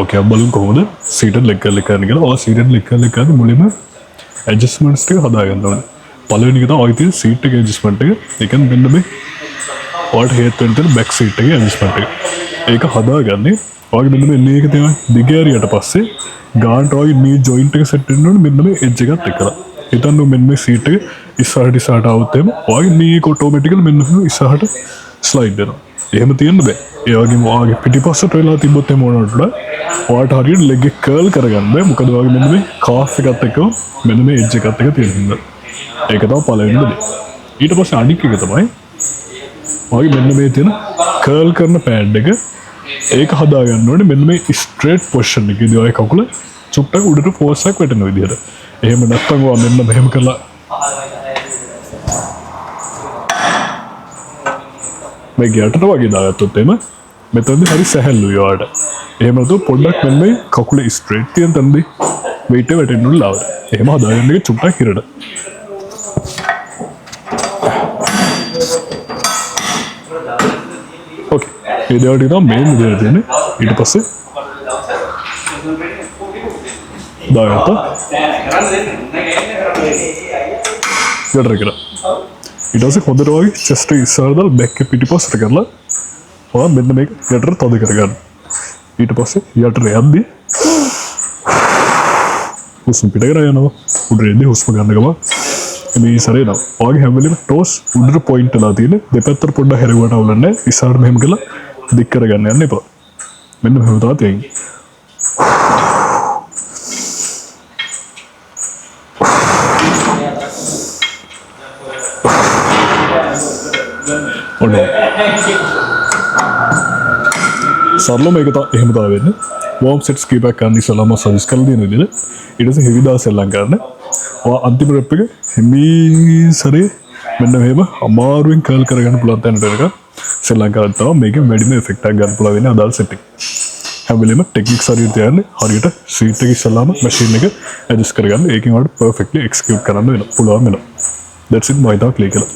ඕකේ, අපි බලමු කොහොමද සීටඩ් ලෙග් කර්ල් එක කරන්න කියලා. ඔයා සීටඩ් ලෙග් කර්ල් එක කරද්දී මුලින්ම ඇඩ්ජස්ට්මන්ට්ස් ටික හදාගන්න ඕනේ. පළවෙනි එක තමයි ඔය තියෙන සීට් එකේ ඇඩ්ජස්ට්මන්ට් එක. ඒ කියන්නේ මෙන්න මේ ඔයාලට හේතු වෙන තියෙන බැක් සීට් එකේ ඇඩ්ජස්ට්මන්ට් එක. ඒක හදාගන්නේ ඔයාගේ මෙන්න මේ knee එක තියෙනවා දිග ඇරියට පස්සේ ගානට ඔයාගේ knee joint එක සෙට් වෙන්න ඕනේ මෙන්න මේ එජ් එකත් එක්කලා. හිතන්න මෙන්න මේ සීට් එක ඉස්සරහට ඉස්සරහට ආවොත් එහෙම ඔයාගේ knee එක ඔටෝමැටිකලි මෙන්න මෙහෙම ඉස්සරහට ස්ලයිඩ් වෙනවා. එහෙම තියෙන්න බෑ. ඒ වගේම ඔයාගේ පිටිපස්සට වෙලා තිබ්බොත් එහෙම ඕනට වඩා ඔයාට හරියට ලෙග් එක කර්ල් කරගන්න බෑ. මොකද ඔයාගේ මෙන්න මේ කාෆ් එකත් එක්කම මෙන්න මේ එජ් එකත් එක්ක තියෙන හින්දා. ඒක තමයි පළවෙනිම දේ. ඊට පස්සේ අනික් එක තමයි ඔයාගේ මෙන්න මේ තියෙන කර්ල් කරන පෑඩ් එක, ඒක හදාගන්න ඕනේ මෙන්න මේ ස්ට්‍රේට් පොසිෂන් එකේදී ඔය කකුල චුට්ටක් උඩට ෆෝස් එකක් වැටෙන විදිහට. එහෙම නැත්නම් ඔයා මෙන්න මෙහෙම කරලා මේක යටට වගේ දාගත්තොත් එහෙම මෙතනදී හරි සැහැල්ලුයි ඔයාට. එහෙම නැතුව පොඩ්ඩක් මෙන්න මේ කකුල ස්ට්‍රේට් තියෙන තැනදී වෙයිට් එක වැටෙන්න ඕන ලාවට. එහෙම හදාගන්න එක චුට්ටක් හිරට. ඕකේ. මේ දේවල් ටික තමයි මේන් විදිහට තියෙන්නේ. ඊට පස්සේ දාගත්තා. යටට කරා. ඊට පස්සේ හොඳට වගේ චෙස්ට් එක ඉස්සරහට දාලා බැක් එක පිටිපස්සට කරලා ඔයා මෙන්න මේක යටට තද කරගන්න. ඊට පස්සේ යටට යද්දි හුස්ම පිට කරා යනවා. උඩට එද්දි හුස්ම ගන්න ගමන් මේ සැරේ එනවා. ඔයාගේ හැම වෙලේම ටෝස් උඩට පොයින්ට් වෙලා තියෙන දෙපැත්තට පොඩ්ඩක් හැරෙව්වට අවුලක් නැහැ. ඉස්සරහට මෙහෙම කරලා දික් කරගන්න යන්න එපා. මෙන්න මෙහෙම තමයි තියෙන්නේ. ඔන්න සරලම ඒක එහෙම තමයි වෙන්නේ. වෝම් සෙට්ස් කීපයක් කරන්න ඉස්සෙල්ලාම සජෙස්ට් කරලා තියෙන විදිහට. ඊට පස්සේ හෙවි දා සෙල්ලම් කරන්න. ඔයා අන්තිම රෙප් එක හිමීන් සැරේ මෙන්න මෙහෙම අමාරුවෙන් කර්ල් කරගන්න පුළුවන් තැනට එනකම් සෙල්ලම් කරලා තමයි මේකෙන් වැඩිම එෆෙක්ට් එකක් ගන්න පුළුවන් වෙන්නේ අදාළ සෙට් එක. හැම වෙලේම ටෙක්නික්ස් හරියට තියන්න, හරියට සීට් එක ඉස්සෙල්ලාම මැෂින් එක ඇඩ්ජස්ට් කරගන්න. ඒකෙන් ඔයාලට පර්ෆෙක්ට්ලි එක්සිකියුට් කරන්න වෙනවා, පුළුවන් වෙනවා. That's it, මම හිතනවා ක්ලියර් කියලා.